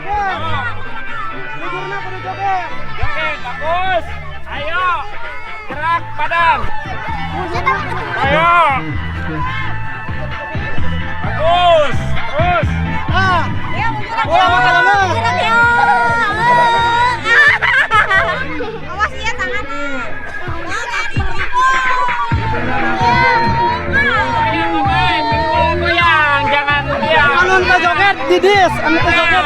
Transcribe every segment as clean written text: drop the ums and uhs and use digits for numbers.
Joget. Liburna kudu joget. Joget, bagus. Ayo. Gerak badan. Ayo. Bagus. Terus. Ah. Ulah makan lemes. Awas ya tangannya. Goyang, goyang, goyang, jangan diam. Anu teu joget didis, anu teu joget.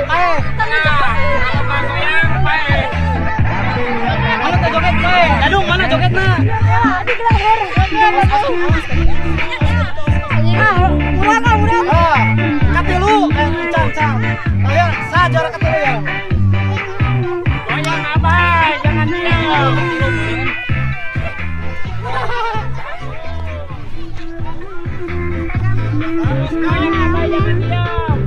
Paeh. Nah, kalau nggak goyang, paeh. Anu teu joget paeh. Dadung mana jogetna? Urang ah, urang. Ah, katilu eh can can. Ayo, sa juara katilu ya. Goyang abai, jangan diam. Terus goyang abai, jangan diam.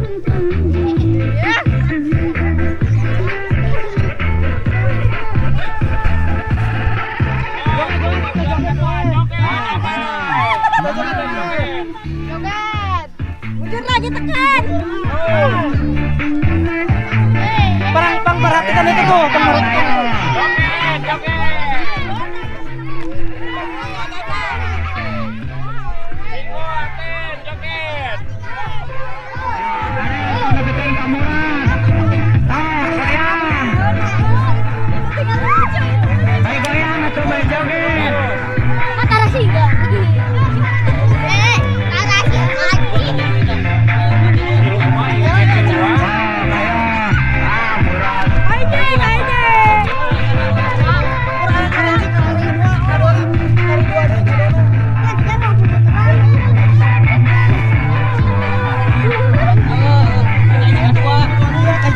Joget joget teu joget paeh. Joget, abai. Teu joget paeh. Joget. Mundur lagi tekan. Parang pang perhatikan itu tuh, pang perhatikan. Joget, joget. Pinggul, Aten, joget.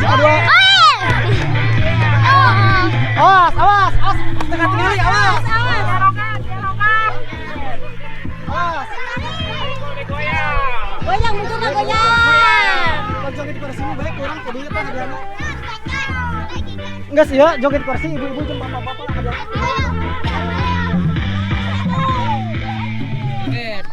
Kedua. Awas, awas, awas, tengah tinggali, awas. Awas. Goyang. Goyang, mundur lah goyang. Kalau joget kursi mah baik kurang kudu eta hadiahna. Enggak sih ya, joget kursi ibu-ibu jeung bapak-bapak hadiahna. Joget.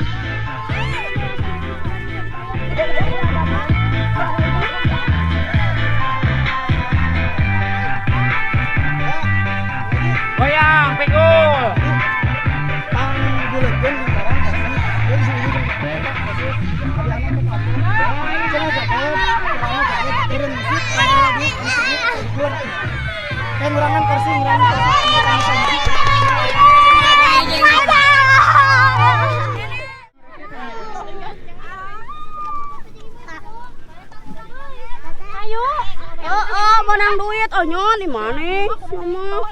Goyang, pinggul. Pang bulekeun lingkaran kursi. Jadi si ibu jeung bapak-bapak khusus hadiahna untuk aku. Cenah joget, cenah joget, turun musik, lagi musik, gugur. Kayak ngurangan kursi, ngurangan kursi, ngurangan kursi. Ayo. Oh, menang duit. Oh, nyon di mana? Sama.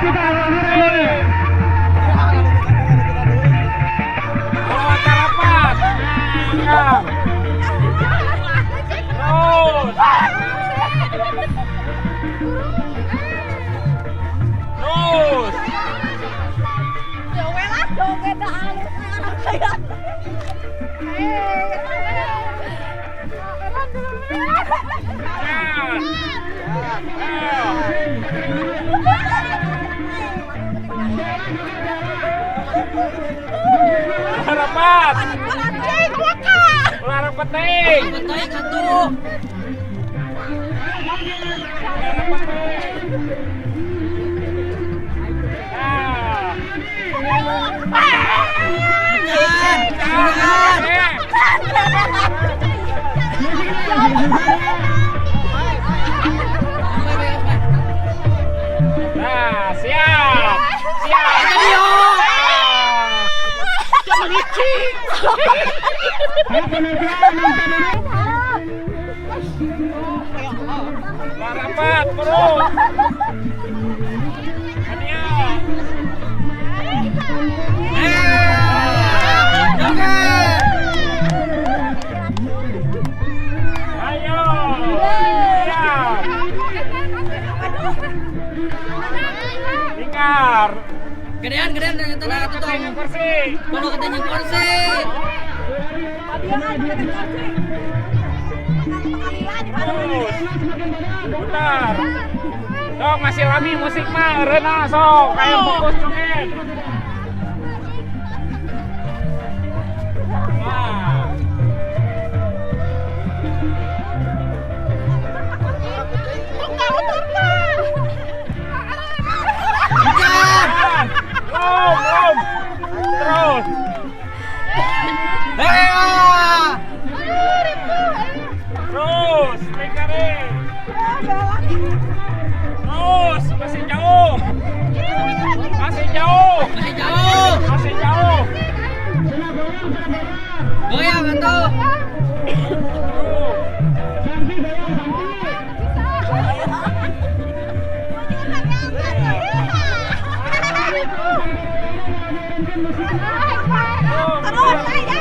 Putar. Bawa rapat. Siap. Terus. Terus. Joget lah, joget dah halus kayak. Rapat. Ular penting. Penting atuh. Nah. Jangan. Jangan. Nah, siap. Siap. Ular. Lompat terus. Hadiah. Joget. Ayo. Siap. Lingkar. Gedean, gedean tanah atuh tong. Kursi. Kudu katanya kursi. Terus. Putar. Sok masih lami musik mah, reuna sok, kayak fokus joget. Wah. Jangan. Lom, lom. Terus. Eh. Terus, lingkarin. Terus, masih jauh. Masih jauh. Masih jauh. Masih jauh. Goyang atuh. Terus. Terus aja.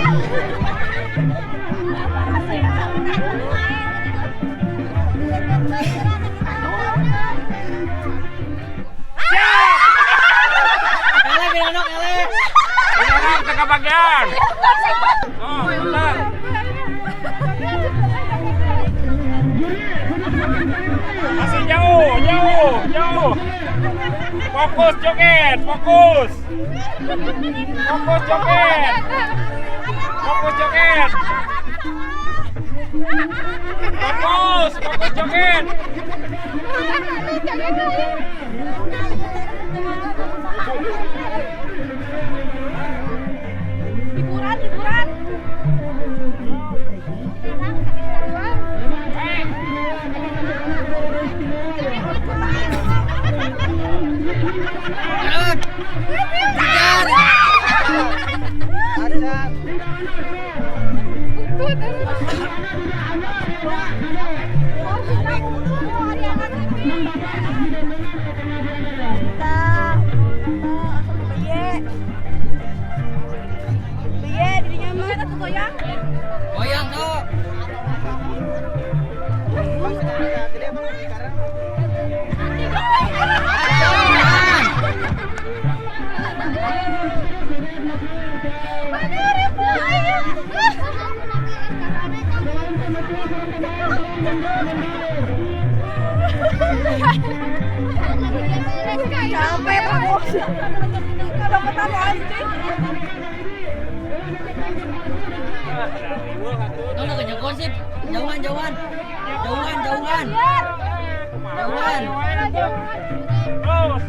Eleh binanok eleh. Beneran teu kabagian. Oh, putar. Masih jauh, jauh, jauh. Fokus joget, fokus. Fokus joget. Fokus joget. Fokus, fokus joget. Hiburan, hiburan. Baik. Terus. Jangan. Goyang sok. Jangan. Capek aku. Kedapetan anjing. Tong nu kursi. Jauhan, jauhan. Jauhan, jauhan. Jauhan. Terus.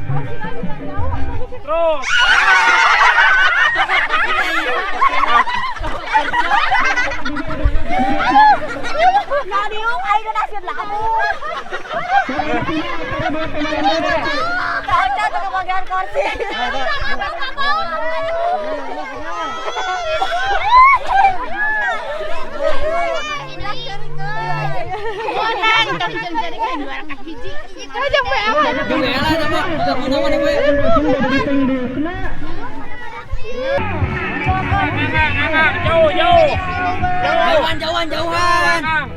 Terus. Nah, diuk aing nasib labu. Kaca tuh kebagian kursi. Jeung ela eta mah, boga guna mah we. Ngang, ngang, jauh, jauh. Jauh. Jauhan, jauhan, jauhan. Ngang.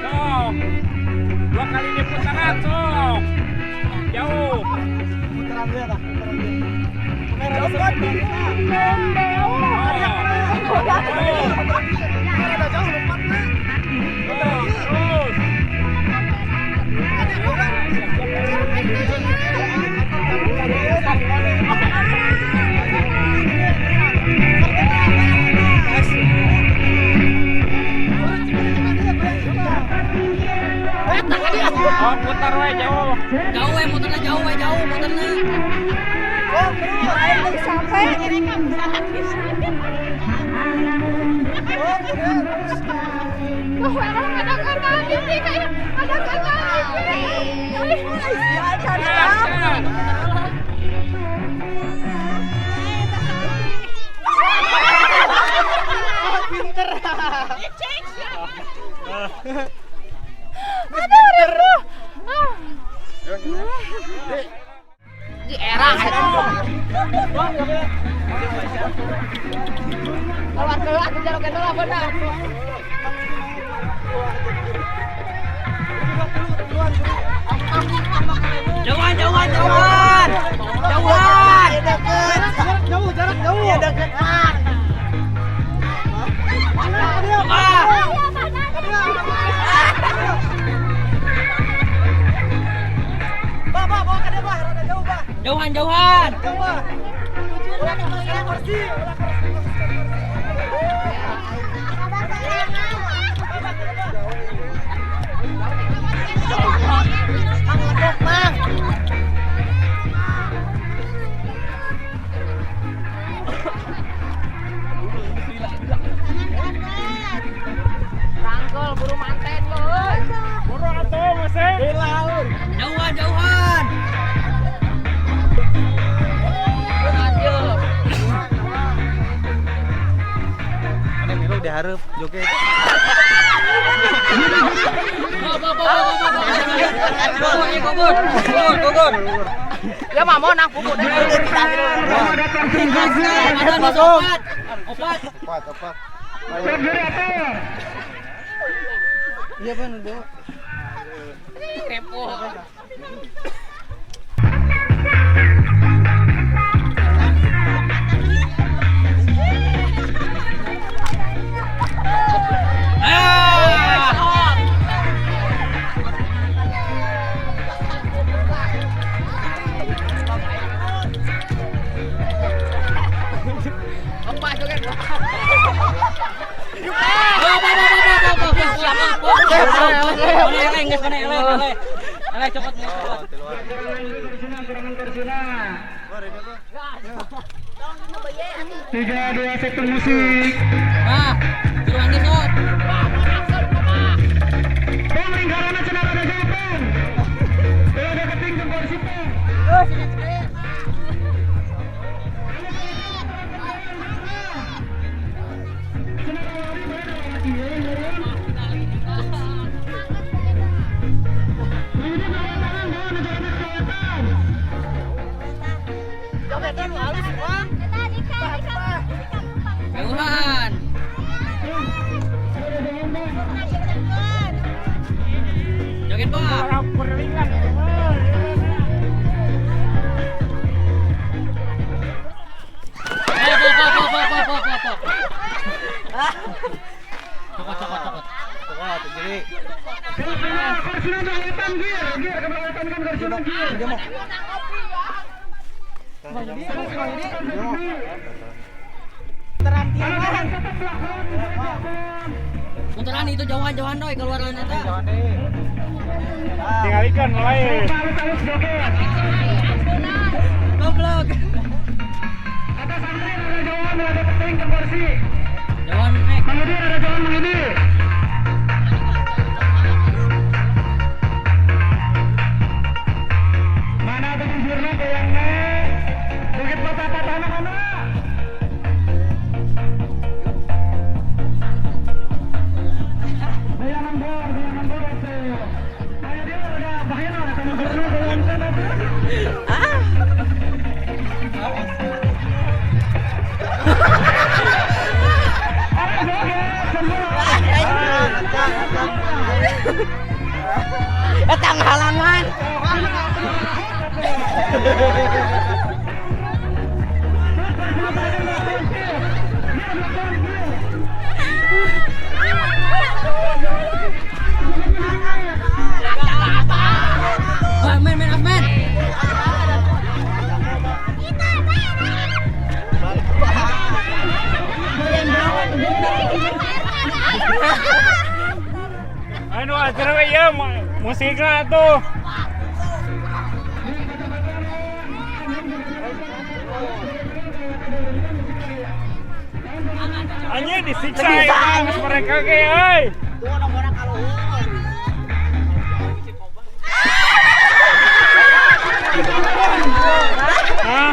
Sok. Dua kali di putaran, sok. Jauh. Putaran dia dah, putaran dia. Kamera Kamera jauh lompat na. Terus, terus. Oh, putar we jauh. Jauh we muterna jauh we jauh muterna. Aing sampai. Jalan, jalan. Pinter. Aduh, ribu. Di era keluar keluar jalur keluar benar. Jauhan, jauhan, jauhan. Jauhan. Jauh, jarak jauh. Iya dekat. Bah, bah, bawa ke dia, bah. Rada jauh, bah. Jauhan, jauhan. Jauh, bah. Ulah kursi, ulah kursi. Rangkul buru manten lo. Buru atuh musik. Jauhan, jauhan. Mana milu dihareup joget. Ya mah mau nang kubu deh. Opat, opat. Opat, opat. Iya, Pak, nu. Repo. Tiga, dua, satu musik. Nah, tiluan geus, Sok. Pong lingkaranna cenah rada jauh, Pong. Ulah deketin jeung kursi, Pong. Jauhan. Joget, Pak. Cokot, cokot, cokot. Cokot, jadi. Muteran itu jauhan-jauhan doi keluar lain eta. Tinggalikeun mulai. Goblok. Atas santri rada jauhan, rada penting ke kursi. Jauhan naik. Mang Edi rada jauhan, Mang Edi. Mana tuh jujurna goyangna? Joget patah-patahna mana? Goyangan bor atuh. Ayo dia rada bahaya lah sama jujurna goyang sana tuh. Ayo joget, semua. Etang halangan. Wah, men, men, men. Anu acara we ieu musikna atuh. Anjing disiksa ya geus mereka ge euy. Hah?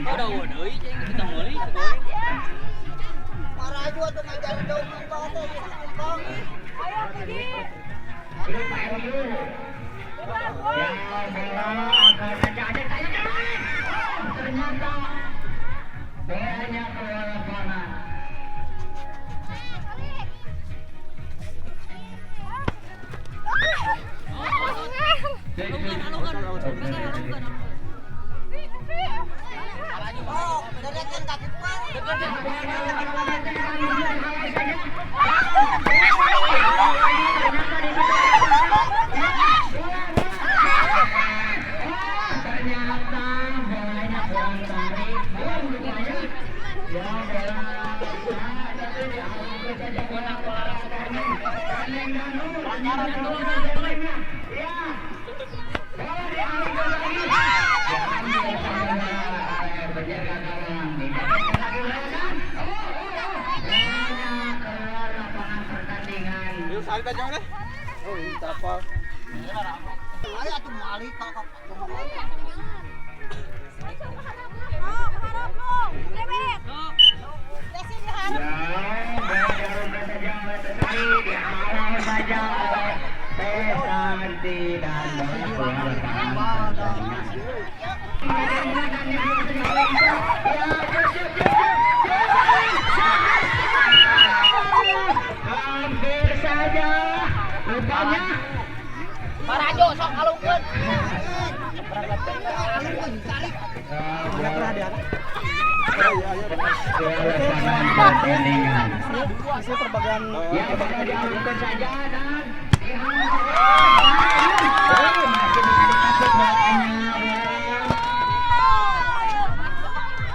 Udah deui cing kita meuli. Maraju atuh ngajar daun tumpang teh tumpang. Ayo pergi. Ternyata bolanya keluar lapangan. Oh, derekan kaki pan. Ternyata bolanya kurang tarik. Belum rupanya. Ya bola tapi dialungkan saja bola keluar lapangan. Ya. Bola dialungkan lagi. Penjaga gawang didapatkan lagi bola. Bolanya keluar lapangan pertandingan. Oh, ini tapal. Ayo atuh mali ka ka. Ya, bola dialungkan saja oleh Pesari, dihalau saja oleh Pesanti dan bola keluar lapangan pertandingan. Hampir saja rupanya. Parajo sok alungkeun. Lapangan pertandingan. Hasil perbagian Ya, bola dialungkan saja dan dihalau saja. Oh, masih bisa ditangkap bolanya.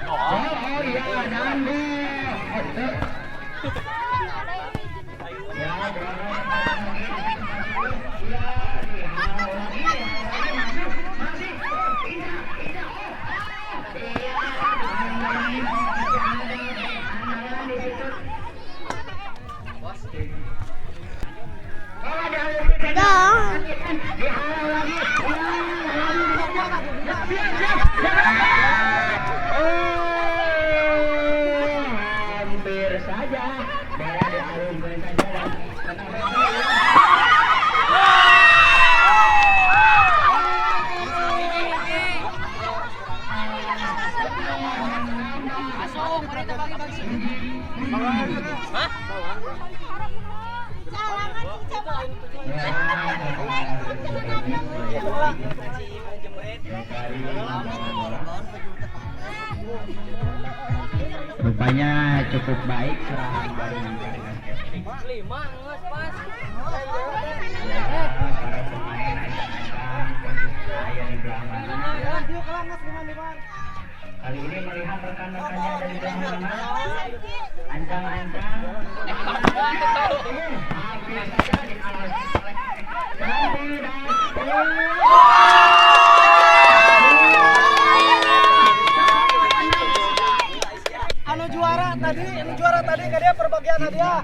Oh, iya, dan gol. Ya, bola ya, dihalau lagi. Masih, tidak, tidak. Oh, iya, masih ada andalan di situ. Bola dialungkan saja. Dihalau lagi. Oh, hampir saja. Bola dialungkan saja dan Masuk, mereka bagi-bagi. Hah? Rupanya cukup baik serangan dari FC. Lima geus pas. Ya, para pemain ancang-ancang posisi aya di belakang. Kali ini melihat rekan-rekannya ada di belakang. Ancang-ancang. Hampir saja dihalau oleh Santi dan Anu juara tadi ke dia perbagian hadiah.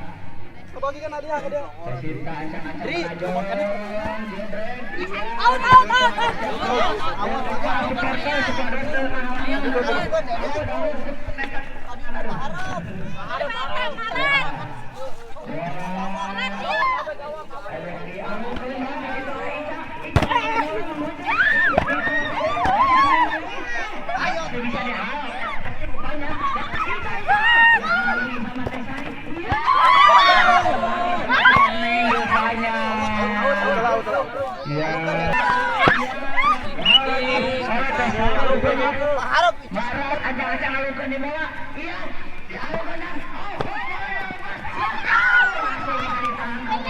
Kebagikan hadiah ke dia. Tercinta ancang-ancang maju. Out, out, out, out. Marat ancang-ancang alungkan di bawah. Iya, dialungkan dan masih bisa ditangkap.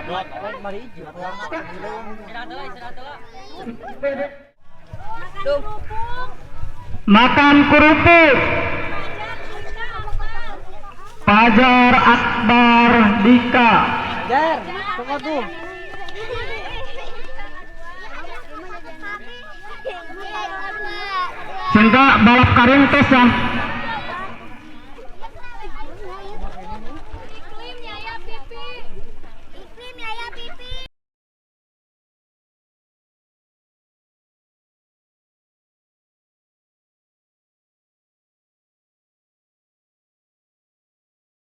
Istirahat lah, istirahat lah. Makan kerupuk. Fajar Akbar Dika. Jar, tunggu tuh. Cinta balap karung tes ya.